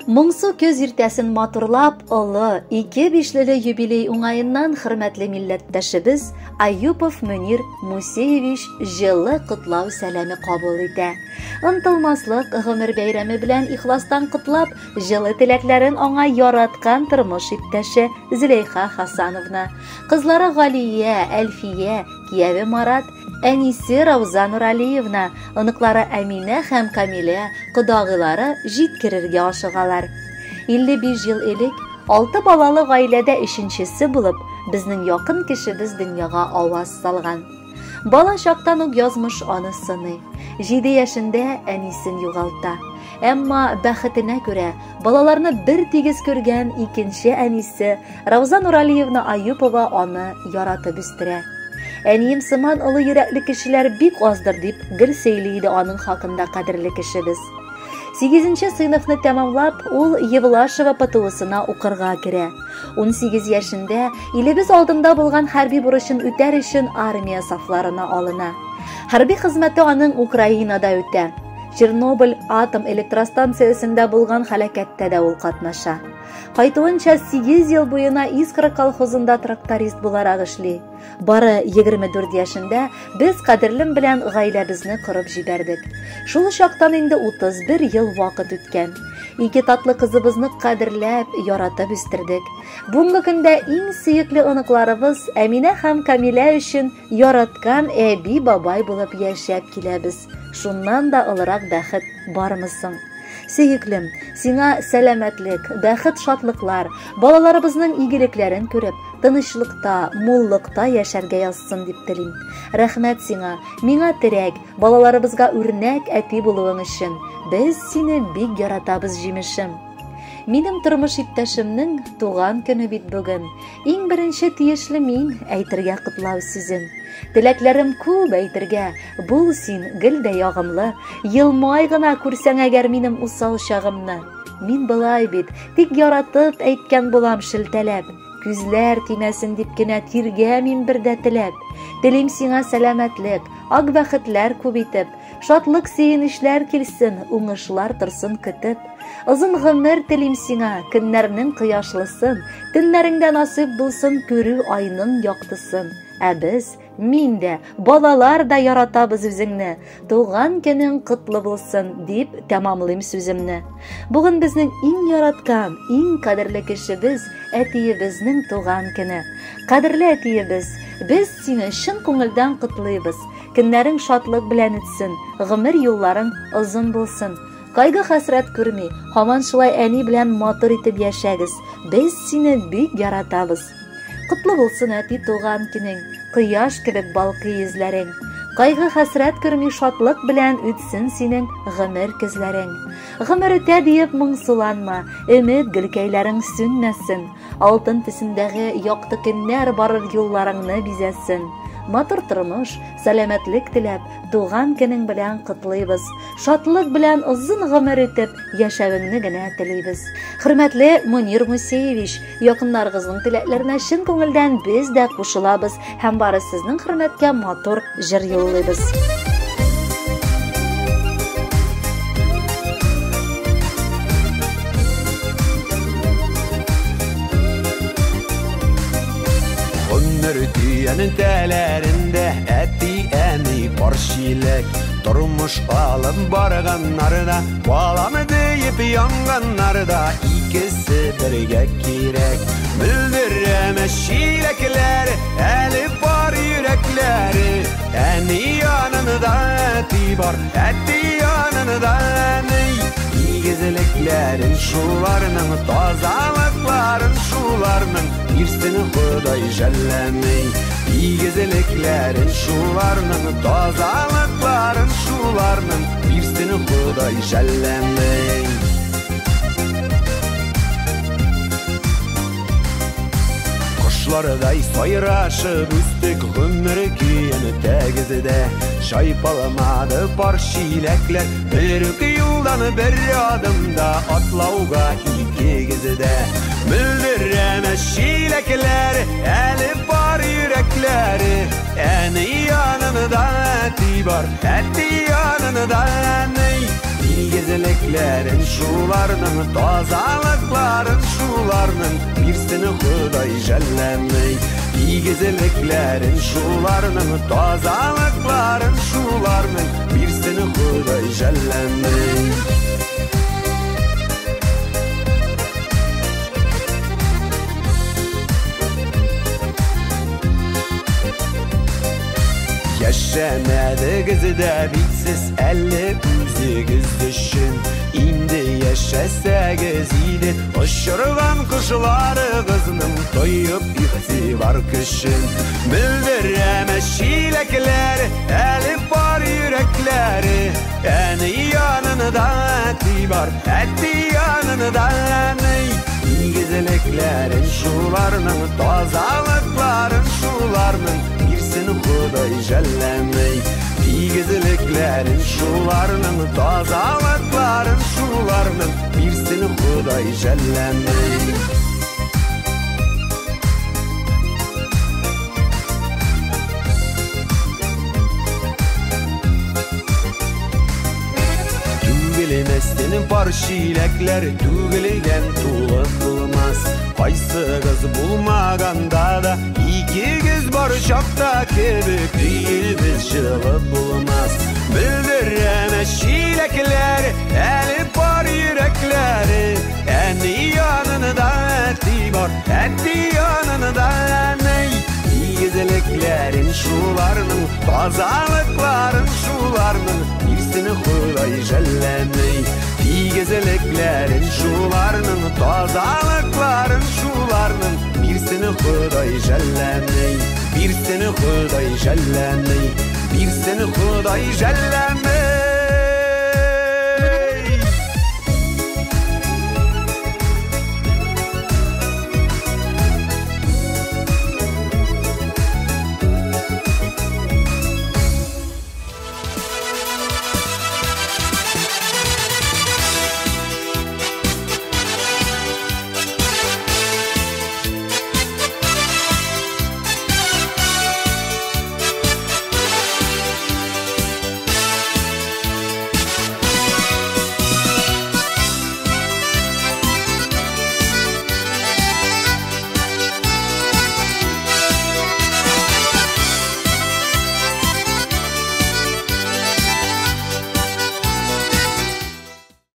Моңсу көз иртәсен матурлап, олы, ике бишлеле юбилей уңаеннан хөрмәтле милләттәшебез Аюпов Мөнир Мусеевич җылы котлау сәламе кабул итә. Онтылмаслык гомер бәйрәме белән ихластан котлап, җылы теләкләрен аңа яраткан тормыш иптәше Зөләйха Хасановна, кызлары Галия, Әлфия, кияве Марат, әнисе Рауза Нуралиевна, оныклары Әминә һәм Камилә, кодагыйлары җиткерергә ашыгалар. 55 ел элек алты балалы гаиләдә өченчесе булып, безнең якын кешебез дөньяга аваз салган. Бала чактан ук язмыш аны сыный. 7 яшендә әнисен югалта. Әмма бәхетенә күрә, балаларны бер тигез күргән икенче әнисе Рауза Нуралиевна Аюпова аны яратып үстерә. Әнием сыман олы йөрәкле кешеләр бик аздыр дип гел сөйли иде аның хакында кадерле кешебез. 8 сыйныфны тәмамлап, ул Евлашево ПТУсына укырга керә. 18 яшендә илебез алдында булган хәрби бурычын үтәр өчен армия сафларына алына. Хәрби хезмәте аның Украинада үтә. Чернобыль атом электростанциясендә булган һәлакәттә дә ул катнаша. Кайтуынча 8 ел буена Искра колхозында тракторист буларак эшли. Бары 24 яшендә без кадерлем белән гаиләбезне корып җибәрдек. Шул чактан инде 31 ел вакыт үткән. Ике татлы кызыбызны кадерләп, яратып үстердек. Бүгенге көндә иң сөекле оныкларыбыз Әминә һәм Камилә өчен яраткан әби-бабай булып яшәп киләбез. Шуннан да олырак бәхет бармы соң? Сөеклем, сиңа сәламәтлек, бәхет, шатлыклар, балаларыбызның игелекләрен күреп, тынычлыкта, муллыкта яшәргә язсын дип телим. Рәхмәт сиңа, миңа терәк, балаларыбызга үрнәк әти булуың өчен. Без сине бик яратабыз, җимешем. Минем тормыш иптәшемнең туган көне бит бүген. Иң беренче тиешле мин әйтергә котлау сүзен. Теләкләрем күп әйтергә, бул син гел дә ягымлы, елмай гына күрсәң әгәр минем усал чагымны. Мин былай бит, тик яратып әйткән булам шелтәләп. Күзләр тимәсен дип кенә тиргәмим бер дә теләп. Телим сиңа сәламәтлек, ак бәхетләр күп итеп, шатлык сөенечләр килсен, уңышлар торсын көтеп. Озын гомер телим сиңа, көннәрнең кояшлысын, төннәреңдә насыйп булсын күрү айның яктысын. Ә без, мин дә, балалар да яратабыз үзеңне. Туган көнең котлы булсын, дип тәмамлыйм сүземне. Бүген безнең иң яраткан, иң кадерле кешебез, әтиебезнең туган көне. Кадерле әтиебез, без сине чын күңелдән котлыйбыз. Көннәрең шатлык белән үтсен, гомер юлларың озын булсын. Кайгы хәсрәт күрми, һаман шулай әни белән матур итеп яшәгез. Без сине бик яратабыз. Котлы булсын әти туган көнең, кояш кебек балкый йөзләрең. Кайгы хәсрәт күрми шатлык белән үтсен синең гомер көзләрең. Гомер үтә диеп моңсуланма, өмет гөлкәйләрең сүнмәсен. Алтын төсендәге якты көннәр барыр юлларыңны бизәсен. Матур тормыш, сәламәтлек теләп, туган көнең белән котлыйбыз. Шатлык белән озын гомер итеп яшәвеңне генә телибез. Хөрмәтле Мөнир Мусеевич, якыннарыгызның теләкләренә чын күңелдән без дә кушылабыз һәм бары сезнең хөрмәткә матур җыр юллыйбыз. Гомер көянең тәләрендә әти-әни пар чиләк. Тормыш алып барганнарда, балам диеп янганнарда икесе бергә кирәк. Мөлдерәмә чиләкләр, әле бар йөрәкләре. Әни янында әти бар, әти янында әни. Игезлекләрен шуларның, тазалыкларын шуларның, бирсен Ходай жәлләми. Игезлекләрен шуларның, тазалыкларын шуларның, бирсен Ходай жәлләми. Кошлардай сайрашып үстек гомер көен тәгездә. Чайпалмады пар чиләкләр, бер үк юлдан бер адымда атлауга икегездә. Мөлдерәмә чиләкләр, әле бар йөрәкләре. Әни янында әти бар, әти янында әни. Тигезлекләрен шуларның, тазалыкларын шуларның бирсен Ходай жәлләмей. Тигезлекләрен шуларның, тазалыкларын шуларның бирсен Ходай жәлләмей. Яшәмәдегез дә бит сез әле үзегез өчен. Инде яшәсәгез иде, очырган кошларыгызның тоеп игътибар көчен. Белдерәме чиләкләр, әле бар йөрәкләре. Әни янында әти бар, әти янында әни. Тигезлекләрен шуларның, тазалыкларын шуларның бирсен Ходай жәлләмей. Тигезлекләрен шуларның, тазалыкларын шуларның бирсен Ходай жәлләмей. Түгелмәстен пар чиләкләр, түгелгән тулы булмас. Кайсыгыз булмаганда да, икегез бар чакта кебек өебез җылы булмас. Белдерәме чиләкләр, әле бар йөрәкләре. Әни янында әти бар, әти янында әни. Тигезлекләрен шуларның, тазалыкларын шуларның бирсен Ходай жәлләмей. Тигезлекләрен шуларның, тазалыкларын шуларның бирсен Ходай жәлләмей. Бирсен Ходай жәлләмей. Бирсен Ходай жәлләмей.